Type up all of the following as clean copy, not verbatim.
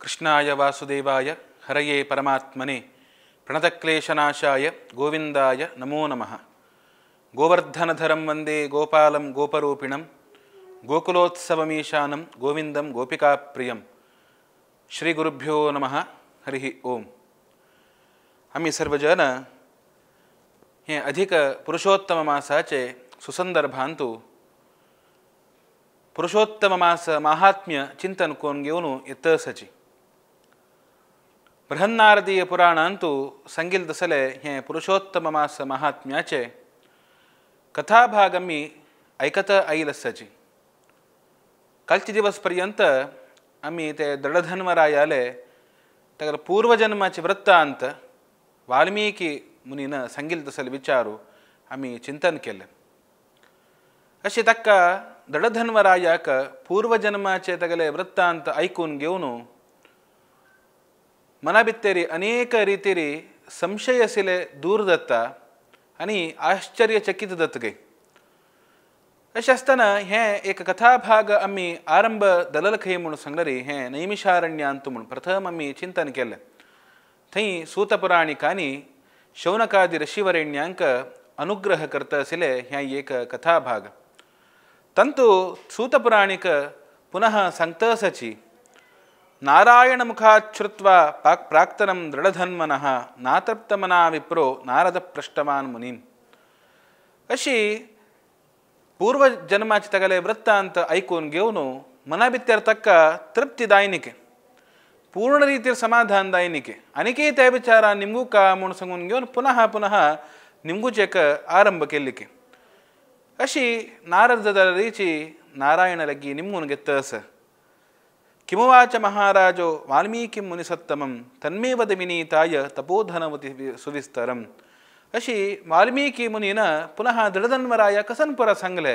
कृष्णाय वासुदेवाय हरये परमात्मने प्रणतक्लेशनाशाय गोविंदाय नमो नमः। गोवर्धनधरं वंदे गोपालं गोपरूपिणं गोकुलोत्सवमीशानं गोविंदं गोपिकाप्रियं। श्री गुरुभ्यो नमः। हरिः ओम। आमी सर्वजन हे अधिक पुरुषोत्तम मासाचे सुसंदर्भांतु पुरुषोत्तम मास माहात्म्य चिंतन करून घेवन येतसाची। बृहन्नारदीय पुराणांतु सांगिल तसले हे पुरुषोत्तम मास महात्म्याचे कथाभाग आमी ऐकत आयल आसाची। कालचे दिवस पर्यंत आमी ते दृढधन्वरायाले ताका पूर्वजन्माचे वृत्तांत वाल्मीकी मुनीन सांगिल तसले विचारू आमी चिंतन केलें। अशें ताका दृढधन्वरायाक पूर्वजन्माचे तागेले वृत्तांत आयकून घेवन मना भितरी अनेक रितीरी संशय आशिल्ले दूर जाता आनी आश्चर्यचकित जाता गे। अशें आसतना हें एक कथाभाग आमी आरंभ दलल खंय म्हूण सांगलें हें नैमिषारण्यांत म्हूण प्रथम आमी चिंतन केलें। थंय सूतपुराणिकांनी शौनकादी ऋषिवरेण्यांक अनुग्रह करता आशिल्ले हें एक कथाभाग। तंतु सूतपुराणिक पुनः सांगता आसाची नारायण मुखाच्छ्रुत्वा प्राक्तनं दृढधन्वनः नातृप्तमना विप्रो नारद पृष्टवान मुनीन। अशी पूर्वजन्माचे तागेले वृत्तांत आयकून घेवन मना भितर ताका तृप्ती दायनिके पूर्ण रितीर समाधान दायनिके आनीकय त्या विचारान निमगू का म्हूण सांगून घेवन पुनः पुनः निमगूचेक आरंभ केल्लिके। अशी नारद रिची नारायण लागीं निमगून घेता आसा। किमुवाच महाराजो वाल्मीकि मुनिसत्तमं तन्मे वद विनीताय तपोधनवति सुविस्तरं। अशी वाल्मीकि मुनीन पुनः दृढधन्वराय कसन पुरा सांगले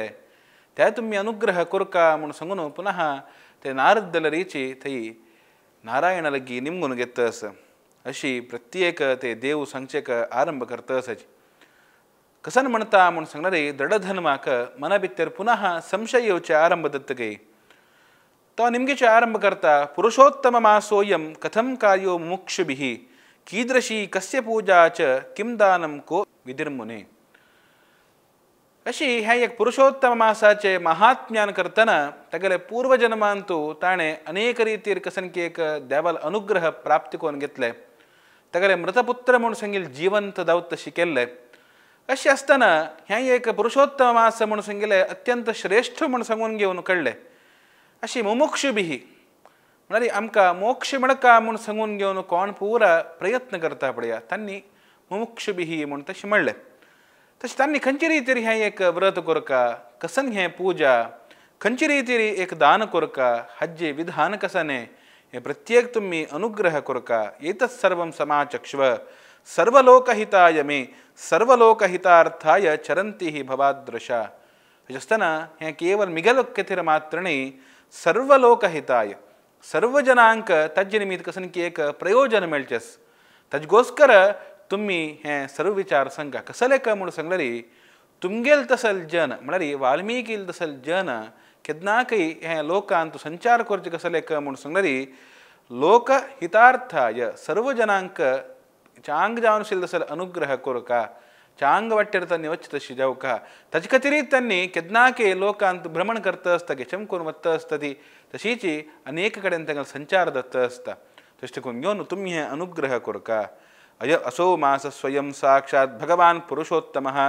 त्या तुमी अनुग्रह करका म्हूण सांगून पुनः ते नारद रिची थंय नारायण लागीं निमगून घेता आसा। अशी प्रत्येक ते देव सांगचेक आरंभ करता आसाची। कसन म्हणटा म्हूण सांगले दृढधन्वाक मना भितर पुनः संशय येवचे आरंभ दत्तगे। तो निमगेचे आरंभ करता पुरुषोत्तम मासोयं कथं कार्यो मुमुक्षुभिः कीदृशी कस्य पूजा च किं दानं को विधिर्मुने। अशी हें एक पुरुषोत्तम मासाचे महात्म्यान करतना तागेले पूर्वजन्मांतु ताणें अनेक रितीर कसनकी एक देवाल अनुग्रह प्राप्त करून घेतले तागेले मृतपुत्र म्हूण सांगिल जिवंत दावत तशी केल्ले। अशें आसतना हें एक पुरुषोत्तम मास म्हूण सांगिल्लें अत्यंत श्रेश्ठ म्हूण सांगून घेवन कळ्ळें। अशी मुमुक्षुभिः म्हळ्यार आमकां मोक्ष मेळका म्हूण सांगून घेवन कोण पुरा प्रयत्न करता पळया तांणी मुमुक्षुभिः म्हूण तशें म्हणलें। तशें तांणी खंयचे रितीर हें एक व्रत करका कसन हें पूजा खंयचे रितीर एक दान करका हाजें विधान कसनें हें प्रत्येक तुमी अनुग्रह करका। एतत् सर्वं समाचक्ष्व सर्वलोकहिताय मे सर्वलोकहितार्थाय चरन्ति हि भवादृशा। अशें आसतना हें केवल मिगेलो खातीर मात्र न्ही सर्वलोकहिताय सर्वजनांक ताजे निमित्त कसन की एक प्रयोजन मेळचें ताजे तुमी हें सर्व विचार सांगा कसले काय म्हूण सांगलें तुमगेल तसल जन म्हळ्यार वाल्मीकील तसल जन केन्नाकय हें लोकांत संचार करचें कसले काय म्हूण सांगलें लोकहितार्थाय सर्वजनांक चांग जावन आशिल्लो तसल अनुग्रह करका चांग वाटेर तांणी वचचें तशी जावका ताजे खातीर तांणी केन्नाकय लोकांत भ्रमण करता आसता घेचम करून वता आसता ती तशीच अनेक कडेन तांकां संचार जाता आसता। तशें करून घेवन तुमी हें अनुग्रह करका। अय असो मास स्वयं साक्षात भगवान पुरुषोत्तमः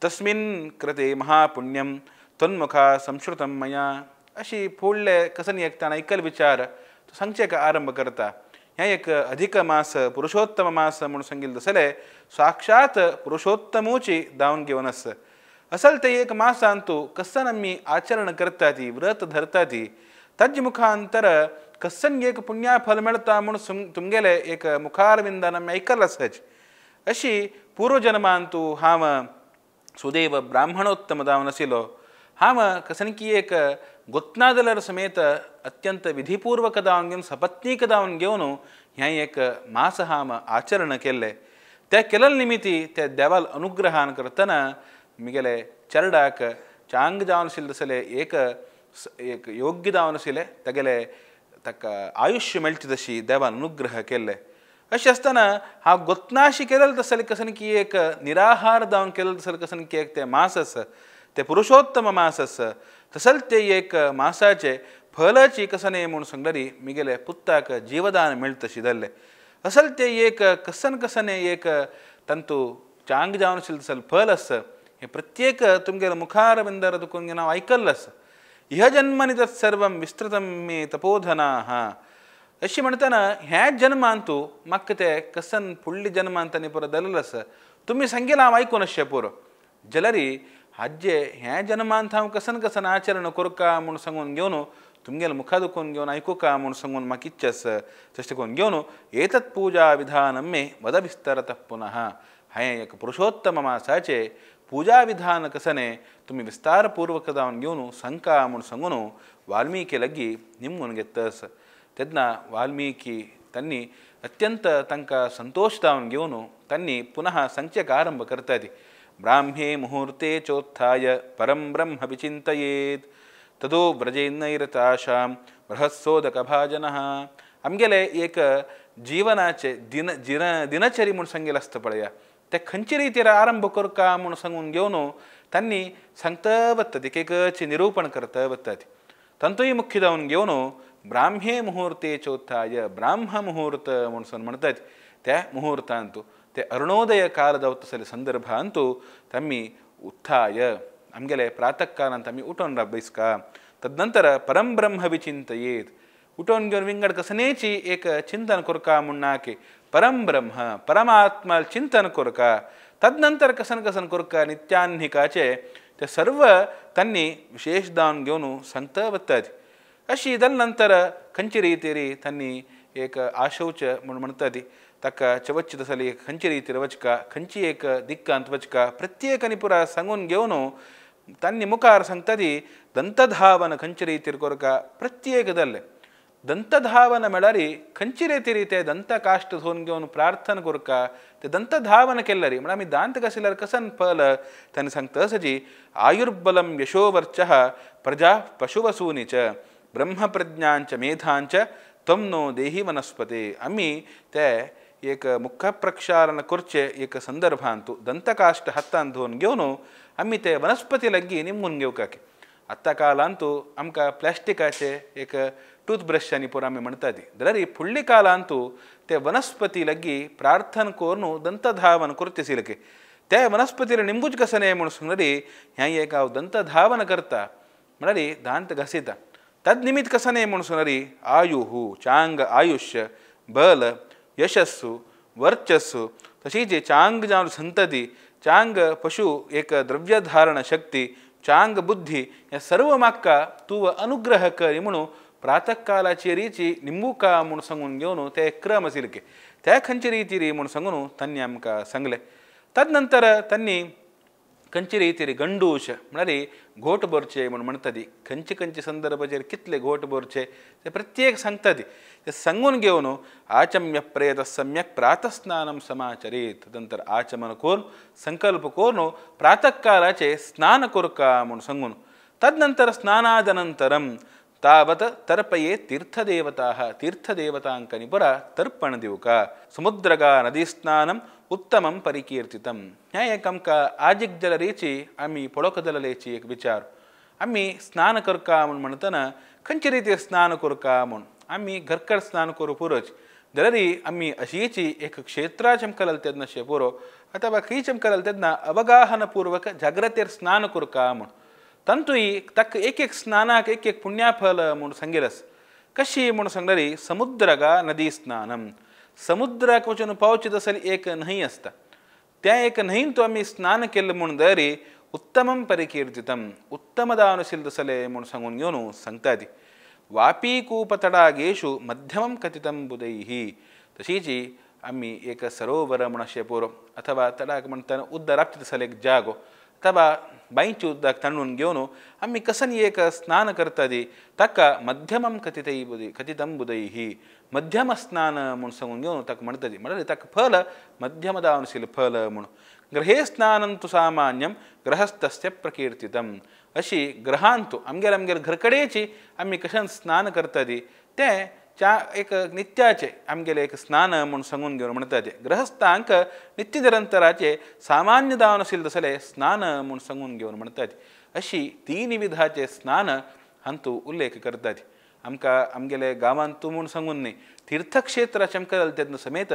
तस्मिन् कृते महापुण्यं तन्मुखा संश्रुतं मया। अशी फुडले कसन एक ताणें ऐकल विचार तो सांगचेक आरंभ करता। हें एक अधिक मास पुरुषोत्तम मास म्हूण सांगिल्लें तसलें साक्षात पुरुषोत्तमूची दावन घेवन आसा। असल ते एक मासांतु कसन आमी आचरण करता ती व्रत धरता ती ताजे मुखांतर कसन एक पुण्याफल मेळटा म्हूण तुमगेले एक मुखारविंदान आमी आयकलां आसाच। अशी पूर्वजन्मांतु हांव सुदेव ब्राह्मणोत्तम जावन आशिल्लो हांव कसनकी एक गोत्नादलर समेत अत्यंत विधिपूर्वक दावन घेवन सपत्नीक दावन घेवन हें एक मास हांव आचरण केल्लें। त्या केल्ले निमित्ती त्या देवाल अनुग्रहान करतना मिगेले चरडाक चांग जावन आशिल्लें तसलें एक एक योग्य जावन आशिल्लें तागेले ताका आयुश्य मेळचें तशी देवान अनुग्रह केल्ले. अशें आसतना हांव गोतनाशी केलें तसलें कसन की एक निराहार जावन केलें तसलें कसन की एक तें मास आसा तें पुरुषोत्तम मास आसा तसलें तें एक मासाचें फलाची कसने म्हूण सांगल्यार मिगेले पुत्ताक जीवदान मेळतशी जाल्लें. असल तें एक कसन कसने एक तांतू चांग जावन आशिल्लें तसलें फल आसा हें प्रत्येक तुमगेल्या मुखार बिंदर दुखून हांव आयकल्लें आसा. ह्या जन्मानी तत् सर्वं विस्तृतं मे तपोधनाः अशें म्हणटना ह्या जन्मांतू म्हाका तें कसन फुडल्या जन्मांत आनी पुरो जाल्लें आसा तुमी सांगिल्लें हांव आयकून अशें पुरो जाल्यार हाजे ह्या जन्मांत हांव कसन कसन आचरण करका म्हूण सांगून घेवन तुमगेल्या मुखा दुखून घेवन आयकुका म्हूण सांगून म्हाका इच्छा आसा. तशें करून घेवन एतत् पूजा विधानं मे वद विस्तरतः पुनः हांवें एक पुरुषोत्तम मासाचें पूजा विधान कसने तुमी विस्तारपूर्वक जावन घेवन सांगका म्हूण सांगून वाल्मिकी लागीं निमगून घेता आसा. तेन्ना वाल्मिकी तांणी अत्यंत तांकां संतोश जावन घेवन तांणी पुनः सांगचें आरंभ करता ती ब्राह्मे मुहूर्ते चोत्थाय परं ब्रह्म विचिंतयेत तदो व्रजेन्नैरताशां बृहत्सोदकभाजनः. आमगेले एक जीवनाचे दिन दिनचरी म्हूण सांगिल्लें आसता पळया ते खंयचे रितीर आरंभ करका म्हूण सांगून घेवन तांणी सांगता वता एक एकचें निरूपण करता वता. तांतूय मुख्य जावन घेवन ब्राह्मे मुहूर्ते चोत्थाय ब्राह्म मुहूर्त म्हूण म्हणटात त्या मुहूर्तांतू ते अरुणोदय काल जावता तसले संदर्भांतू तामी उत्थाय आमगेले प्रातः कालांत आमी उठोन बैसका. तदनंतर परम ब्रह्म विचिंतयेत उठोन घेवन विंगड कसनेची एक चिंतन करका म्हूण ना की परम ब्रह्म परमात्मा चिंतन करका. तदनंतर कसन कसन करका नित्यान्हिकाचे ते सर्व तांणी विशेष जावन घेवन सांगता वतात. अशी जाले नंतर खंयचे रितीर तांणी एक आशौच म्हूण म्हणटा ती ताका चवच्च तसली खंयचे रितीर वचका खंयची एक दिक्कांत वचका प्रत्येक आनी पुरा सांगून घेवन तांणी मुखार सांगता ती दंतधावन खंयचे रितीर करका प्रत्येक जाल्लें. दंतधावन म्हळ्यार खंयचे रितीर ते दंतकाश्ट धुवन घेवन प्रार्थना करका ते दंतधावन केल्यार म्हळ्यार आमी दांत घासल्यार कसन फल तांणी सांगता सजी आयुर्बलं यशोवर्चः प्रजा पशुवसूनि च ब्रह्मप्रज्ञांच मेधांच त्वं नो देहि वनस्पते. आमी ते एक मुख प्रक्षालन करचे एक संदर्भांतू दंतकाश्ट हातान धुवन घेवन आमी ते वनस्पती लागीं निमगून घेवकाक. आतां कालांतू आमकां प्लास्टिकाचे एक टूथब्रश आनी पुरो आमी म्हणटा ती जाल्यार फुडल्या कालांतू ते वनस्पती लागीं प्रार्थना करून दंतधावन करचे सिलके ते वनस्पतीर निमगूच कसं न्हय म्हूण सांगल्यार हें एक हांव दंतधावन करता म्हळ्यार दांत घासिता. तद्निमित्त कसं न्हय म्हूण सांगल्यार आयुः चांग आयुष्य बल यशस्सु वर्चस्सु तशीच चांग जावन संतती चांग पशु एक द्रव्यधारण शक्ती चांग बुद्धी हे सर्व म्हाका तूं अनुग्रह कर म्हणून प्रातः कालाची रिची निंबुका म्हूण सांगून घेवन ते क्रम आशिल्ले ते खंयचे रितीर म्हूण सांगून तांणी आमकां सांगलें. तदनंतर तांणी खंयचे रितीर गंडूश म्हळ्यार घोट भरचे म्हूण म्हणटा ती खंयचे खंयचे संदर्भाचेर कितले घोट भरचे ते प्रत्येक सांगता ती ते सांगून घेवन आचम्य प्रेत सम्यक प्रातस्नानं समाचरीत. तदनंतर आचमन करून संकल्प करून प्रातः कालाचे स्नान करका म्हूण सांगून तदनंतर स्नानादनंतरं तावत् तर्पये तीर्थदेवताः तीर्थदेवतांकनि पुरा तर्पण दिवका समुद्रगा नदीस्नानम् उत्तमं परिकीर्तितं. हें एक आमकां आजीक जाल्यारीची आमी पळोवंक जाल्यारीची एक विचार आमी स्नान करका म्हूण म्हणटना खंयचे रितीर स्नान करका म्हूण आमी घरकड स्नान करूं पुरोच जाल्यार आमी अशीची एक क्षेत्रा चमकल तेन्ना शे पुरो अथवा खंय चमकल तेन्ना अवगाहनपूर्वक जाग्रतेर स्नान करका म्हूण तांतूय ताका एक एक स्नानाक एक एक पुण्याफल म्हूण सांगिल्लें. कशी म्हूण सांगल्यार समुद्रगा नदी स्नानं समुद्राक वचून पावचें तसलें एक न्हंय आसता त्या एक न्हंयंत आमी स्नान केलें म्हूण दरी उत्तमं परिकीर्तितं उत्तम दान आशिल्लें तसलें म्हूण सांगून घेवन सांगता ती. वापीकूपतडागेषु मध्यमं कथितं बुधैः तशीच आमी एक सरोवर म्हूण अशें पुरो अथवा तडाग म्हणटा उदक राबता तसलो एक जागो अथवा बांयचें उदक तांडून घेवन आमी कसन एक स्नान करता ती ताका मध्यमं कथितै बुधै कथितं बुधैः मध्यम स्नान म्हूण सांगून घेवन ताका म्हणटा ती म्हळ्यार ताका फल मध्यम दावन आशिल्लें फल म्हूण. गृहे स्नानं तु सामान्यं गृहस्थस्य प्रकीर्तितम् अशी ग्रहांतू आमगेर आमगेर घरकडेची आमी कशन स्नान करता ती तें च्या एक नित्याचे आमगेले एक स्नान म्हूण सांगून घेवन म्हणटा ते गृहस्थांक नित्य निरंतराचे सामान्य दावन आशिल्लें तसलें स्नान म्हूण सांगून घेवन म्हणटात. अशी तीन विधाचे स्नान हांतू उल्लेख करतात. आमकां आमगेले गांवांत तूं म्हूण सांगून न्ही तीर्थक्षेत्राचें आमकां तेन्ना समेत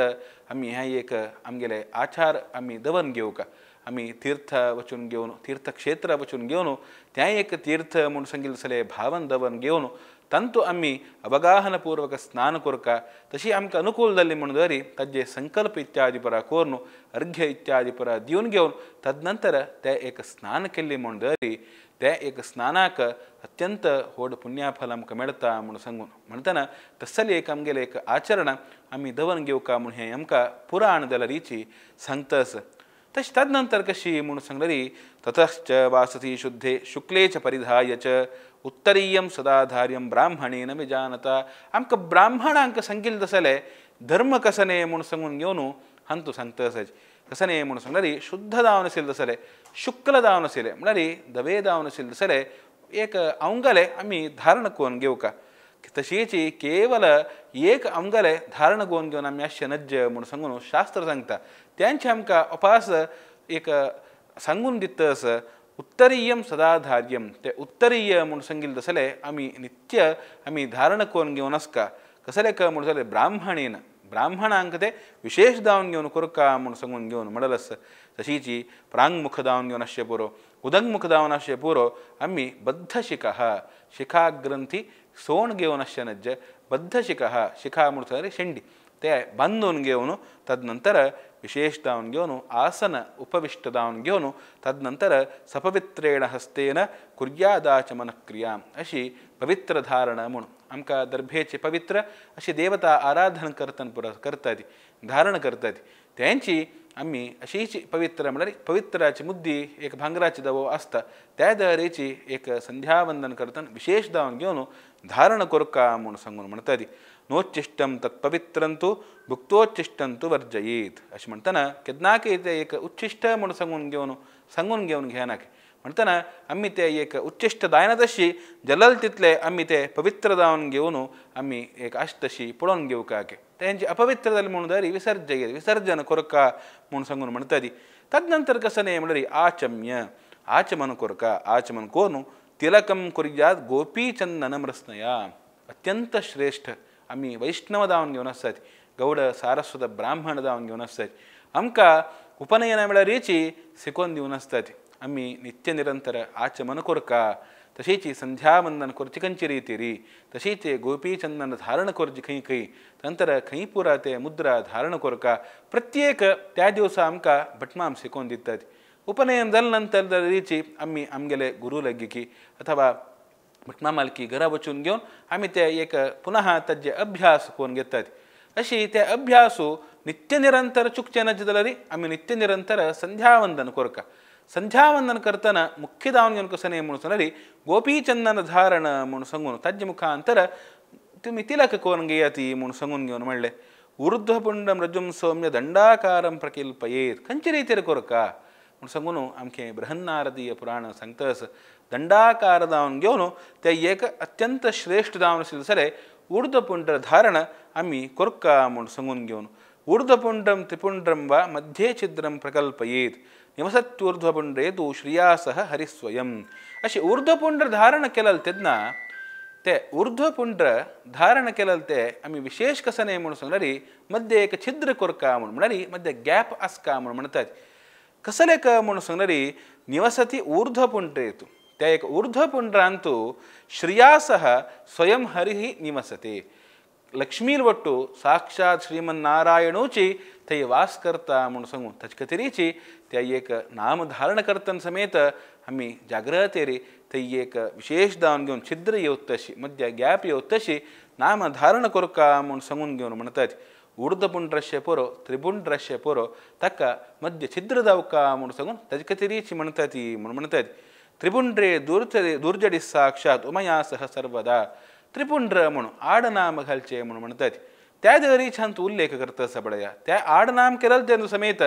आमी हें एक आमगेले आचार आमी दवर घेवका. आमी तीर्थ वचून घेवन तीर्थक्षेत्र वचून घेवन तें एक तीर्थ म्हूण सांगिल्लें तसलें भावन दवर घेवन तांतू आमी अवगाहनपूर्वक स्नान करका. तशी आमकां अनुकूल जाल्ली म्हूण दरी ताजे संकल्प इत्यादी परा करून अर्घ्य इत्यादी परा दिवन घेवन तदनंतर तें एक स्नान केल्लें म्हूण दरी तें एक स्नानाक अत्यंत व्हड पुण्याफल आमकां मेळटा म्हूण सांगून म्हणटना तसलें एक आमगेलें एक आचरण आमी दवर घेवका म्हूण हें आमकां पुराण जाल्यारीची सांगता आसा. तशें तदनंतर कशी म्हूण सांगलेली ततश्च वासती शुद्धे शुक्ले च परिधाय च उत्तरीयं सदाधार्यं ब्राह्मणेन विजानता. आमकां ब्राह्मणांक सांगिल्लें तसलें धर्म कसने म्हूण सांगून घेवन हांतू सांगता आसा. कसने म्हूण सांगलेली शुद्ध जावन आशिल्लें तसलें शुक्ल जावन आशिल्लें म्हळ्यार धवे जावन आशिल्लें तसलें एक अंगले आमी धारण करून घेवका. तशीच केवल एक अंगले धारण करून घेवन आमी अशें नज्ज म्हूण सांगून शास्त्र सांगता. तेंचे आमकां उपास एक सांगून दिता आसा उत्तरीयं सदाधार्यं ते उत्तरीय म्हूण सांगिल्लें तसलें आमी नित्य आमी धारण करून घेवन आसका. कसलें क म्हूण जालें ब्राह्मणेन ब्राह्मणांक ते विशेष दावन घेवन करका म्हूण सांगून घेवन म्हणलें आसा. तशीच प्रांगमुख दावन घेवन आसचें पुरो उदंगमुख दावन आसचें पुरो आमी बद्धशिखः शिखाग्रंथी सोण घेवन आसचें नज्ज बद्धशिखः शिखा म्हूण सांगल्यार शेंडी ते बांदून घेवन तदनंतर विशेष दावन घेवन आसन उपविष्ट दावन घेवन तदनंतर सपवित्रेण हस्तेन कुर्यादाचमन क्रिया अशी पवित्र धारण म्हूण आमकां दर्भेचे पवित्र अशी देवता आराधन करतन पुरो करतात धारण करतात. तेंची आमी अशीच पवित्र म्हळ्यार पवित्राची मुद्दी एक भांगराची दवो आसता त्या दरेची एक संध्यावंदन करतना विशेष दावन घेवन धारण करका म्हूण सांगून म्हणटात. नोच्चिष्टं तत्पवित्रं तु भुक्तोच्चिष्टं तु वर्जयेत अशें म्हणटना केन्नाकय तें एक उच्चिश्ट म्हूण सांगून घेवन घेनाक म्हणटना आमी ते एक उच्चिश्ट जायना तशी जलल तितले आमी ते पवित्र जावन घेवन आमी एक आश तशी पळोवन घेवकाक तेंचे अपवित्र जालें म्हूण दरी विसर्जयेत विसर्जन करका म्हूण सांगून म्हणटात. तदनंतर कसं न्ही म्हणल्यार आचम्य आचमन करका आचमन करून तिलकं कुर्यात गोपीचंदन मृस्नया. अत्यंत श्रेष्ठ आमी वैष्णव जावन घेवन आसतात गौड सारस्वत ब्राह्मण जावन घेवन आसतात आमकां उपनयना म्हळ्यारीची शिकोवन दिवन आसतात. आमी नित्य निरंतर आचमन करका तशीच संध्यावंदन करची खंयची रितीरी तशीच गोपीचंदन धारण करची खंय खंय नंतर खंय पुरा ते मुद्रा धारण करका प्रत्येक त्या दिवसा आमकां भटमाम शिकोवन दितात. उपनयन जाले नंतर रिची आमी आमगेले गुरू लागीं अथवा भटमा मालकी घरा वचून घेवन आमी ते एक पुनः ताजे अभ्यास करून घेतात. अशी ते अभ्यासू नित्य निरंतर चुकचे नज जाल्यार आमी नित्य निरंतर संध्यावंदन करका. संध्यावंदन करतना मुख्य दावन घेवन कसं न्ही म्हूण सांगल्यार गोपीचंदन धारण म्हूण सांगून ताजे मुखांतर तुमी तिलक करून घेयात म्हूण सांगून घेवन म्हणलें. ऊर्ध्वपुंडम रजुं सौम्य दंडाकारं प्रकल्पयेत खंयचे रितीर करका म्हूण सांगून आमचें बृहन्नारदीय पुराण सांगता आसा. दंडाकार जावन घेवन ते एक अत्यंत श्रेष्ठ जावन आशिल्लें तसलें ऊर्ध्वपुंड्र धारण आमी करका म्हूण सांगून घेवन ऊर्ध्वपुंड्रम त्रिपुंड्रम वा मध्ये छिद्रं प्रकल्पयेत निवसत्यूर्ध्वपुंड्रे तु श्रिया सह हरिस्वयं. अशें ऊर्ध्वपुंड्र धारण केलें तेन्ना ते ऊर्ध्वपुंड्र धारण केलें ते आमी विशेष कसं न्ही म्हूण सांगल्यार मध्ये एक छिद्र करका म्हूण म्हळ्यार मध्ये गॅप आसका म्हूण म्हणटात. कसलें क म्हूण सांगल्यार निवसती ऊर्ध्वपुंड्रेतु त्या एक ऊर्ध्वपुंड्रांतु श्रिया सह स्वयं हरिः निवसते. लक्ष्मीर वट्टू साक्षात श्रीमन्नारायणूची थंय वास करता म्हूण सांगून ताचे खातीरीची त्या एक नाम धारण करतना समेत आमी जाग्रतेरी थंय एक विशेष दावन घेवन छिद्र येवत तशी मध्य गॅप येवत तशी नाम धारण करका म्हूण सांगून घेवन म्हणटात. ऊर्ध्वपुंड्रशे पुरो त्रिपुंड्रशे पुरो ताका मध्य छिद्र जावका म्हूण सांगून ताचे खातीरीची म्हणटात ती म्हूण म्हणटात. त्रिपुंड्रे दुर्जडी साक्षात उमया सह सर्वदा त्रिपुंड्र म्हूण आडनाम घालचे म्हूण म्हणटात. त्या दरीच्यान तूं उल्लेख करता आसा पळया त्या आडनाम केलें तेन्ना समेत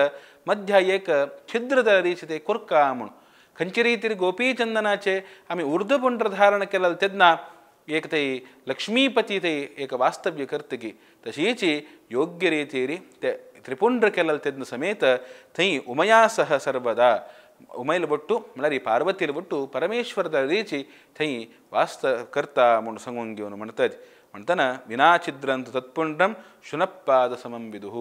मध्य एक छिद्र दरीचे ते कोरका म्हूण खंयचे रितीर गोपीचंदनाचे आमी ऊर्ध्वपुंड्र धारण केलें तेन्ना एक थंय लक्ष्मीपती थंय एक वास्तव्य करतकी तशीच योग्य रितीरी ते त्रिपुंड्र केलें तेन्ना समेत थंय उमया सह सर्वदा उमयल बट्टू म्हळ्यार पार्वतील बट्टू परमेश्वर रीची थंय वास्त करता म्हूण सांगून घेवन म्हणटात. म्हणटना विनाछिद्रंत तत्पुंड्रम शुनप्पाद समं विदुः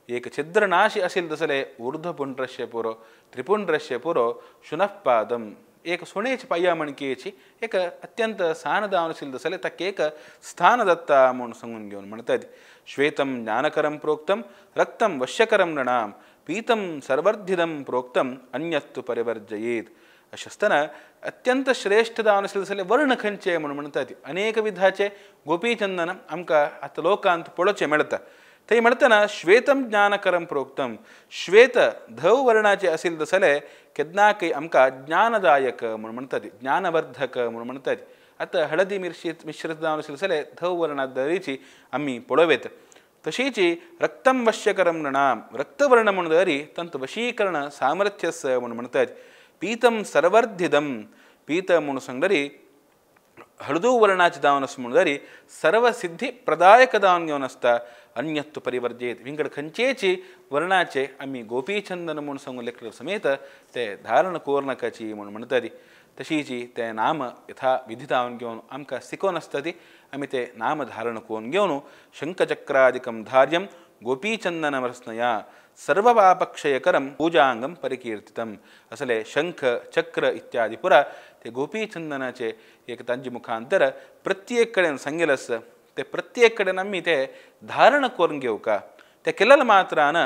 एक छिद्र नाशी असेल तसले ऊर्ध्वपुंड्रस्य पुरो त्रिपुंड्रस्य पुरो शुनप्पादम एक सुणेच पाया मणकेची एक अत्यंत सान दावन असेल तसले ताका एक स्थान दत्ता म्हूण सांगून घेवन म्हणटात. श्वेतं ज्ञानकरं प्रोक्तं रक्तं वश्यकरं नृणां पीतं सर्वर्धिदं प्रोक्तं अन्यत्तु परिवर्जयेत. अशें आसतना अत्यंत श्रेष्ठ दावन आशिल्लें जाल्यार वर्ण खंयचे म्हूण म्हणटात. अनेक विधाचे गोपीचंदन आमकां आतां लोकांत पळोवचें मेळटा. थंय म्हणटना श्वेतं ज्ञानकरं प्रोक्तं श्वेत धव वर्णाचे आशिल्लें जाल्यार केन्नाकय आमकां ज्ञानदायक म्हूण म्हणटात, ज्ञानवर्धक म्हूण म्हणटात. आतां हळदी मिश्रित मिश्रित जावन आशिल्लें जाल्यार धव वर्णाची आमी पळोवं. तशीच रक्तं वश्यकरं नृणां रक्तवर्ण म्हूण दरी तंत वशीकरण सामर्थ्यस म्हूण म्हणटात. पीतं सर्वर्धिदं पीत म्हूण सांगदरी हळदू वर्णाचे दावन आसा म्हूण दरी सर्वसिद्धी प्रदायक दावन घेवन आसता. अन्यत्व परिवर्जयेत विंगड खंयचेची वर्णाचे आमी गोपीचंदन म्हूण सांगून लेखले समेत ते धारण कोरनकाची म्हूण म्हणटात. तशीच ते नाम यथा विधी दावन घेवन आमकां शिकोवन आसता ती आमी ते नाम धारण करून घेवन शंखचक्रादिकं धार्यं गोपीचंदनमर्स्नया सर्वपापक्षयकरं पूजांगं परिकीर्तितं असले शंख चक्र इत्यादी पुरा ते गोपीचंदनाचे एक तांचे मुखांतर प्रत्येक कडेन सांगिल्लें आसा. ते प्रत्येक कडेन आमी ते धारण करून घेवका ते केलें मात्रान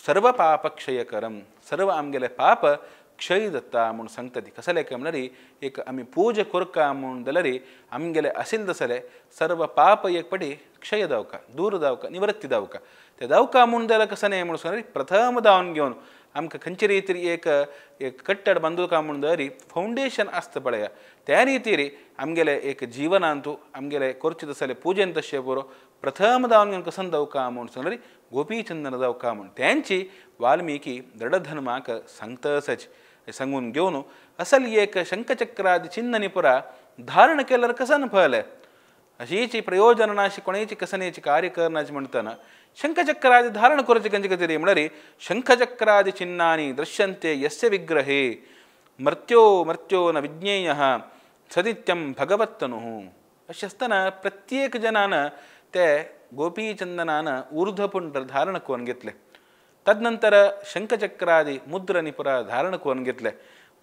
सर्व पापक्षयकरं सर्व आमगेले पाप क्षय जाता म्हूण सांगता. ती कसलें काय म्हणल्यार एक आमी पूजा करका म्हूण जाल्यार आमगेले आशिल्लें जाल्यार सर्व पाप एक पटी क्षय जावका, दूर जावका, निवृत्ती जावका. ते जावका म्हूण जाल्यार कसं न्हय म्हूण सांगल्यार प्रथम दावन घेवन आमकां खंयचे रितीर एक एक कट्टड बांदुका म्हूण जाल्यार फावंडेशन आसता पळया त्या रितीर आमगेले एक जिवनांतू आमगेले करचें तसलें पुजेन तशें पुरो प्रथम दावन घेवन कसन जावका म्हूण सांगल्यार गोपीचंदन जावका म्हूण तेंची वाल्मिकी दृढधर्माक सांगता. सांगून घेवन असल एक शंखचक्रादी चिन्हनी पुरा धारण केल्यार कसन फल अशीची प्रयोजन नाशी कोणाची कसनेची कार्य करनाची म्हणटना शंखचक्रादी धारण करचे खंयचे खातीर म्हळ्यार शंखचक्रादी चिन्हानी दृश्यन्ते यस्य विग्रहे मर्त्यो मर्त्यो न विज्ञेयः सदित्यं भगवत्तनुः. अशें आसतना प्रत्येक जनान ते गोपीचंदनान ऊर्ध्वपुंड्र धारण करून घेतले. तदनंतर शंखचक्रादी मुद्रनी पुरा धारण करून घेतले.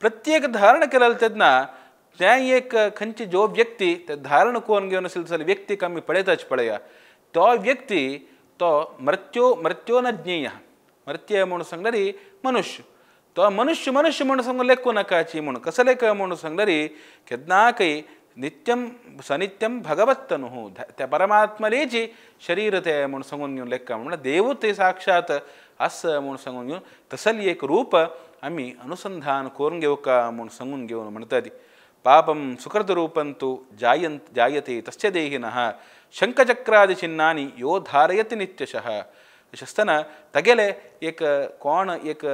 प्रत्येक धारण केलें तेन्ना त्या एक खंयची जो व्यक्ती ते धारण करून घेवन आशिल्लो जाल्यार व्यक्तीक आमी पळयताच पळया तो व्यक्ती तो मर्त्यो मर्त्यो न ज्ञेय मर्त्य म्हूण सांगल्यार मनुष्य तो मनुष्य मनुष्य म्हूण सांगून लेखूं नाकाची म्हूण कसो लेख म्हूण सांगल्यार केन्नाकय नित्यं सनित्यं भगवत्तनुः त्या परमात्मलेची शरीर ते म्हूण सांगून घेवन लेखा म्हणल्यार देवूच ते साक्षात आसा म्हूण सांगून घेवन तसली एक रूप आमी अनुसंधान करून घेवका म्हूण सांगून घेवन म्हणटात. पापं सुकृतरूपं तु जायते तस्य देहिनः शंखचक्रादी चिन्हानी यो धारयति नित्यशः. अशें आसतना तागेलें एक कोण एक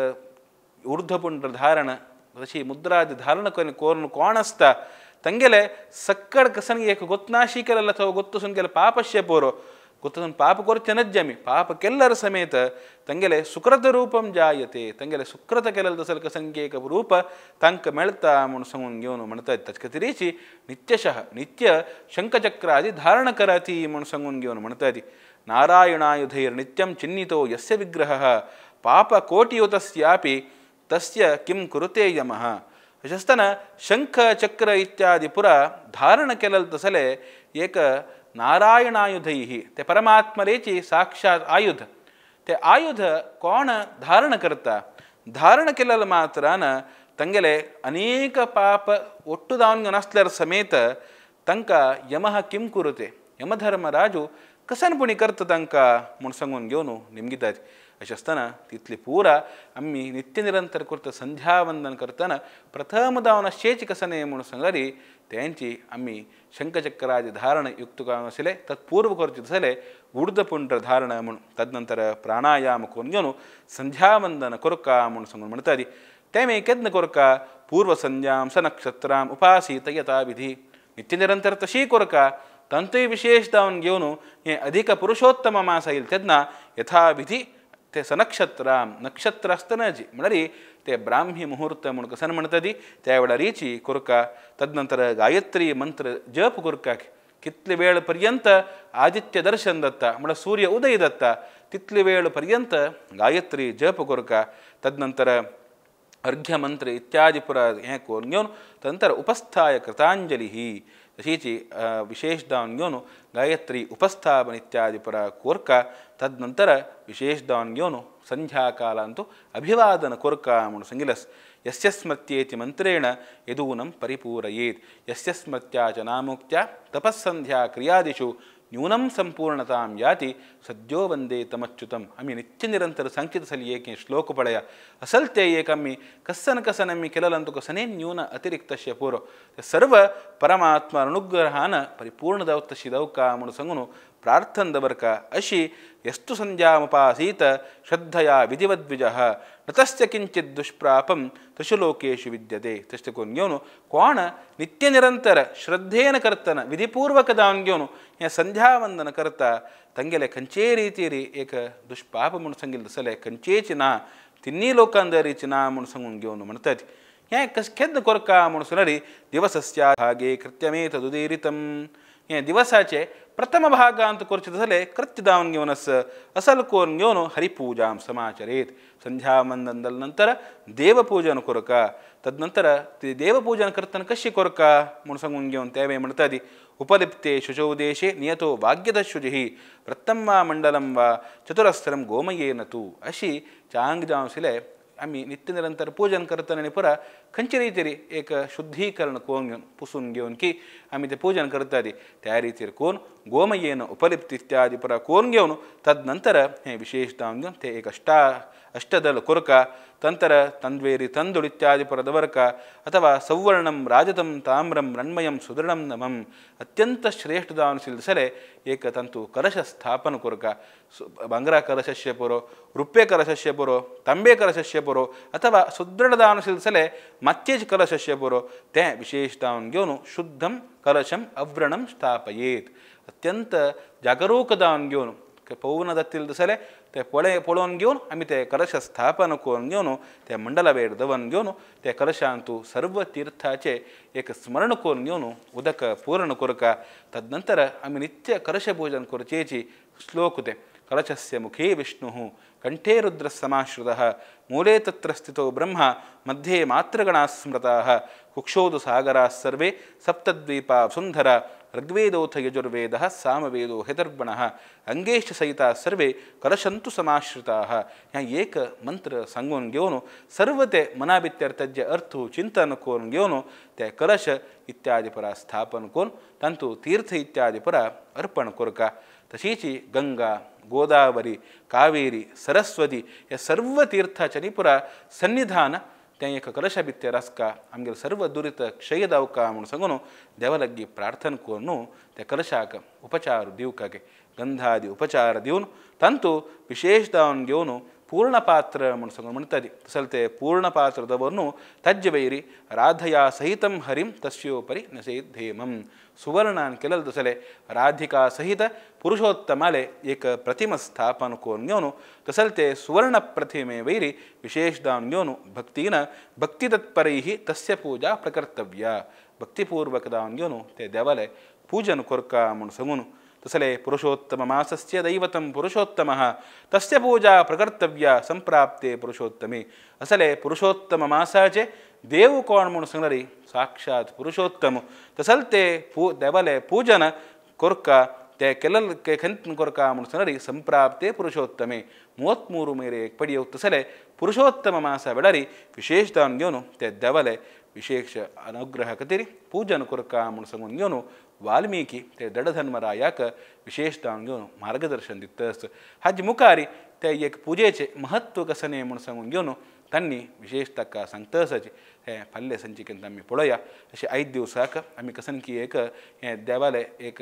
ऊर्ध्वपुंड्र धारण तशी मुद्रादी धारण करून कोण आसता तांगेले सक्कड कसन एक गोत्नाशी केलें अथवा गोत्तसून केलें पापस्य पोरो गोत्तसून पाप करचें नज्ज आमी पाप केल्ल्यार समेत तांगेले सुकृत रूपं जायते तांगेले सुकृत केलें तसलें कसन एक रूप तांकां मेळटा म्हूण सांगून घेवन म्हणटात. ताचे खातीरची नित्यशः नित्य शंखचक्रादी धारण कराती म्हूण सांगून घेवन म्हणटात. नारायणायुधैर्नित्यं चिन्हितो यस्य विग्रहः पापकोटियुतस्यापि तस्य किं कुरुते यमः. अशें आसतना शंख चक्र इत्यादी पुरा धारण केलें तसलें एक नारायणायुधैः ते परमात्मलेची साक्षात आयुध ते आयुध कोण धारण करता धारण केलें मात्रान तांगेले अनेक पाप ಒಟ್ಟು दावन नासल्यार समेत तांकां यमः किं कुरुते यमधर्मराजू कसन पुणी करता तांकां म्हूण सांगून घेवन निमगितात. अशें आसतना तितली पुरा आमी नित्य निरंतर करता संध्यावंदन करतना प्रथम दावन शेच कसने म्हूण सांगल्यार तेंची आमी शंखचक्रादी धारण युक्त आशिल्लें तत्पूर्व करचें जालें ऊर्ध्वपुंड्र धारण म्हूण तदनंतर प्राणायाम करून घेवन संध्यावंदन करका म्हूण सांगून म्हणटात. तें केन्ना करका पूर्वसंध्यां स नक्षत्रां उपासीत यथा विधी नित्य निरंतर तशी कोरका तंतूय विशेष जावन घेवन हें अधिक पुरुषोत्तम मास येयल तेन्ना यथाविधी ते सनक्षत्र नक्षत्र आसतना जी म्हळ्यार ते ब्राह्मी मुहूर्त म्हूण कसन म्हणटा ती त्या वेळारीची कोरका. तदनंतर गायत्री मंत्र जप कोरका कितले वेळ पर्यंत आदित्य दर्शन दत्ता म्हळ्यार सूर्य उदय दत्ता तितले वेळ पर्यंत गायत्री जप कोरका. तदनंतर अर्घ्यमंत्र इत्यादी पुरा हें करून घेवन तदनंतर उपस्थाय कृतांजली तशीची विशेष जावन घेवन गायत्री उपस्थापन इत्यादी पुरा कोरका. तदनंतर विशेष जावन घेवन संध्याकालांतु अभिवादन कोरका म्हणून सांगिलस. यस्य स्मृत्येति मंत्रेण यदूनं परिपूरयेत् यस्य स्मृत्या च नामोक्त्या तपस्संध्या क्रियादिषु न्यूनं संपूर्णतां याति सद्यो वंदे तमच्युतम. आमी नित्य निरंतर सांगीत आसली एक श्लोक पळया असल ते एक आमी कसन कसन आमी केलें तुका सने न्यून अतिरिक्तशे पुरो सर्व परमात्मा अनुग्रहान परिपूर्ण जावत तशी जावका म्हणून सांगून प्रार्थन दवरका. अशी यस्तु संध्यामुपासीत श्रद्धया विधिवद्विजः न तस्य किंचित दुष्प्रापं त्रिषु लोकेषु विद्यते. तशें करून घेवन कोण नित्य निरंतर श्रद्धेन करतना विधिपूर्वक जावन घेवन हें संध्यावंदन करता तांगेले खंयचेय रितीर एक दुष्पाप म्हूण सांगिल्लें तसलें खंयचेच ना तिन्ही लोकांदरीच ना म्हूण सांगून घेवन म्हणटात. हें केन्ना कोरका म्हूण सांगल्यार दिवसस्या भागे कृत्यमेतदुदीरितं हें दिवसाचे प्रथम भागांत करचें जाल्यार कृत्य जावन घेवन आस असल करून घेवन हरिपूजां समाचरेत. संध्यावंदन जाले नंतर देवपूजन कोरका. तदनंतर ते देवपूजन करतना कशी कोरका म्हूण सांगून घेवन तें म्हणटा ती उपलिप्ते शुचौ देशे नियतो वाग्यदशुजिः वृत्तं वा मंडलं वा चतुरस्रं गोमयेन तू. अशी चांग जावन आशिल्लें आमी नित्य निरंतर पूजन करतना आनी पुरा खंयचे रितीर एक शुद्धीकरण करून घेवन पुसून घेवन की आमी तें पूजन करताली त्या रितीर कोण गोमयेन उपलिप्त इत्यादी पुरा करून घेवन तदनंतर हें विशेष जावन घेवन ते एक अष्टदल कोरका. तंतर तंद्वेरी तंदुळ इत्यादी पुरा दवरका अथवा सौवर्णं राजतं ताम्रं रण्मयं सुदृढं नमं अत्यंत श्रेष्ठ जावन आशिल्लें जाल्यार एक तांतू कलश स्थापन कोरका. भांगरा कलशस्य पुरो रुप्ये कलशस्य पुरो तांबे कलशस्य पुरो अथवा सुदृढ जावन आशिल्लें जाल्यार मातयेच कलशस्य पुरो तें विशेष जावन घेवन शुद्धं कलशं अव्रणं स्थापयेत. अत्यंत जागरूक जावन घेवन पळोवन जातलें जाल्यार ते पळोवन घेवन आमी ते कलश स्थापन करून घेवन ते मंडला वयर दवरून घेवन ते कलशांतू सर्व तीर्थाचे एक स्मरण करून घेवन उदक पूर्ण कोरका. तदनंतर आमी नित्य कलश पूजन करचेची श्लोक ते कलशस्य मुखे विष्णुः कंठे रुद्रसमाश्रितः मूले तत्र स्थितो ब्रह्मा मध्ये मातृगणाः स्मृताः कुक्षोदुसागराः सर्वे सप्तद्वीपा वसुन्धरा ऋग्वेदोऽथ यजुर्वेदः सामवेदो हेतर्वणः अंगेश्च सहिताः सर्वे कलशंतु समाश्रिताः. ह्या एक मंत्र सांगून घेवन सर्व ते मना भितर ताजे अर्थ चिंतन करून घेवन ते कलश इत्यादी परा स्थापन करून तांतू तीर्थ इत्यादी परा अर्पण कोरका. तशीच गंगा गोदावरी कावेरी सरस्वती हे सर्व तीर्थाच्या पुरा सन्निधान तें एक कलशा भितर आसका आमगेले सर्व दुरित क्षय जावका म्हूण सांगून देवा लागीं प्रार्थना करून त्या कलशाक उपचार दिवकाक गंधादी उपचार दिवन तांतू विशेष जावन घेवन पूर्णपात्र म्हूण सांगून म्हणटा ती तसलें ते पूर्णपात्र दवरून ताजे वयर राधया सहितं हरिं तस्योपरि नसेद्धेमं सुवर्णान केलें तसलें राधिका सहित पुरुषोत्तमाले एक प्रतिमा स्थापन करून घेवन तसलें ते सुवर्ण प्रतिमे वयर विशेष जावन घेवन भक्तीन भक्तितत्परैः तस्य पूजा प्रकर्तव्या. भक्तिपूर्वक जावन घेवन ते देवाले पूजन कोरका म्हूण सांगून तसले पुरुषोत्तम मासस्य दैवतं पुरुषोत्तमः तस्य पूजा प्रकर्तव्या संप्राप्ते पुरुषोत्तमे. असले पुरुषोत्तम मासाचे देव कोण म्हूण सांगल्यार साक्षात पुरुषोत्तम. तसल ते देवाले पूजन कोरका ते केलल खंत कोरका म्हूण सांगल्यार संप्राप्ते पुरुषोत्तमे 33 मेरे एक पडी तसले पुरुषोत्तम मासा वेळार विशेष जावन घेवन ते देवाले विशेष अनुग्रह खातीर पूजन कोरका म्हूण सांगून घेवन वाल्मीकी ते दडधर्मरायाक विशेष जावन घेवन मार्गदर्शन दितस. हाजे मुखार ते एक पुजेचें महत्व कसने म्हूण सांगून घेवन तांणी विशेष ताका सांगता आसाची हें फाल्ले संचिकेंत आमी पळोवया. अशें आयज दिवसाक आमी कसन की एक हें देवालें एक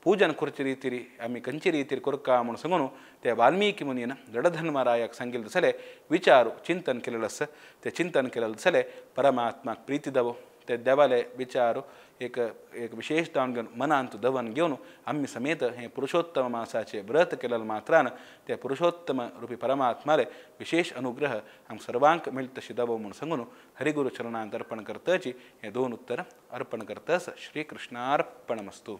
पूजन करचे रितीर आमी खंयचे रितीर करका म्हूण सांगून ते वाल्मीकी मुनीन दडधर्मरायाक सांगिल्लें तसलें विचार चिंतन केलेलें आसा. तें चिंतन केलेलें तसलें परमात्माक प्रिती दावो ते देवाले विचार एक एक विशेष दावन घेवन मनांत दवन घेवन आमी समेत हें पुरुषोत्तम मासाचें व्रत केलें मात्रान ते पुरुषोत्तम रुपी परमात्माले विशेष अनुग्रह आमकां सर्वांक मेळटा दवो म्हूण सांगून हरिगुरु चरणांत अर्पण करतची हें दोन उत्तर अर्पण करतस. श्रीकृष्णार्पणमस्तु.